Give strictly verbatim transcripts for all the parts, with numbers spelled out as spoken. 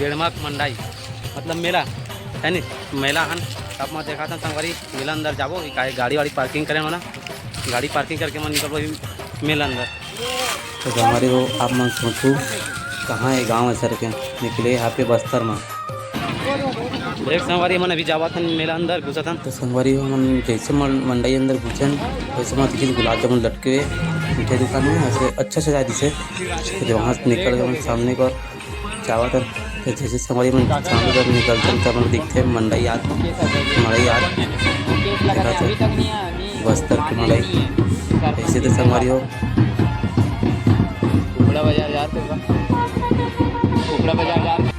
गेड़मा मंडई, मतलब मेला, है नी? मेला हन, तब मैं देखाथन संगवारी, मेला अंदर जाबो, काहे गाड़ी वाड़ी पार्किंग करे वाला, गाड़ी पार्किंग करके मैं निकलबो मेला अंदर। तो संगवारी हो, आप मन सोचू, कहाँ है गाँव ऐसा के निकले यहाँ पे बस्तर में। देख संगवारी, मन अभी जावत हन मेला अंदर, घुसत हन। तो संगवारी हो, मन जैसे मन-, मंडई अंदर घुसन, वैसे मन देखिस गुलाब जामुन लटके हुए मिठाई दुकान में, ऐसे अच्छा सजा दिसे। तो वहाँ से निकल गए मन सामने को, जावत हन। तो जैसे संगवारी मन सामने को निकलते हैं, तब मन दिखते हैं मंडई आत, मंडई आत, देखा तो बस्तर की मंडई। ऐसे तो संगवारी हो, कुकड़ा बाजार जा रहे थे, कुकड़ा बाजार जा रहे थे।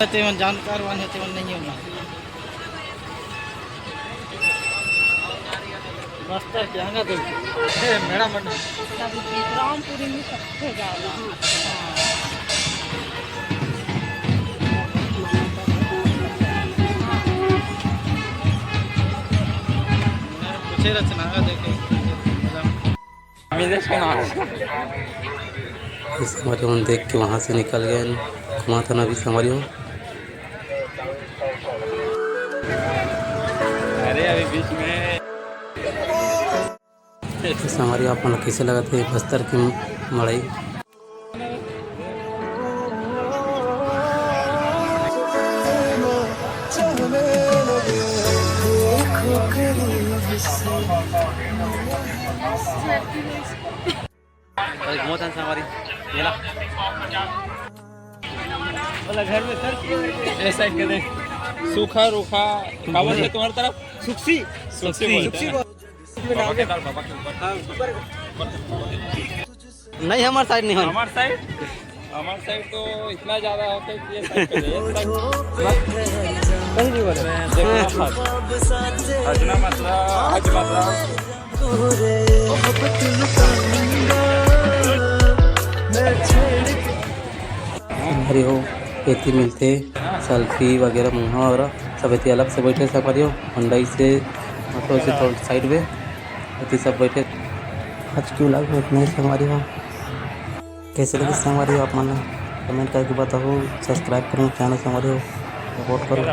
तेमन जानकार वाले, तेमन नहीं होना। बस्तर के आंगा दे। ए, मेरा मन। रामपुरी में सबसे ज्यादा। पूछे रचना देखे। संगवारी मन देख के वहाँ से निकल गए। घुमाथन अभी संगवारी हो। अरे अभी बीच में। तो संगवारी हो, आप मन ला कैसे लगत है बस्तर की मड़ई? अरे घूमत हन संगवारी, ये ला। वाला घर में सर, ऐसा ही करे। सूखा रूखा, का बोलते हैं तुम्हारी तरफ? सुक्सी। सुक्सी बोलते हैं। बाबा के दाल, बाबा के ऊपर। नहीं, हमारे साइड नहीं हो। हमारे साइड, हमारे साइड तो इतना ज्यादा होता है कि ये साइड पे नहीं है, ये साइड। कहीं नहीं बोले। देखो, हजना मतलब, हज मतलब। संगवारी हो, एती मिलथे सेल्फी वगैरह, मुंहा वगैरह सब एती अलग से बैठे संगवारी हो, मंडई से मतलब से थोड़ा साइड में एती सब बैठे। आज की vlog में इतना ही संगवारी हो। कैसे लगे संगवारी हो आप मन ला? कमेंट करके बताओ, सब्सक्राइब करो चैनल संगवारी हो, सपोर्ट करो।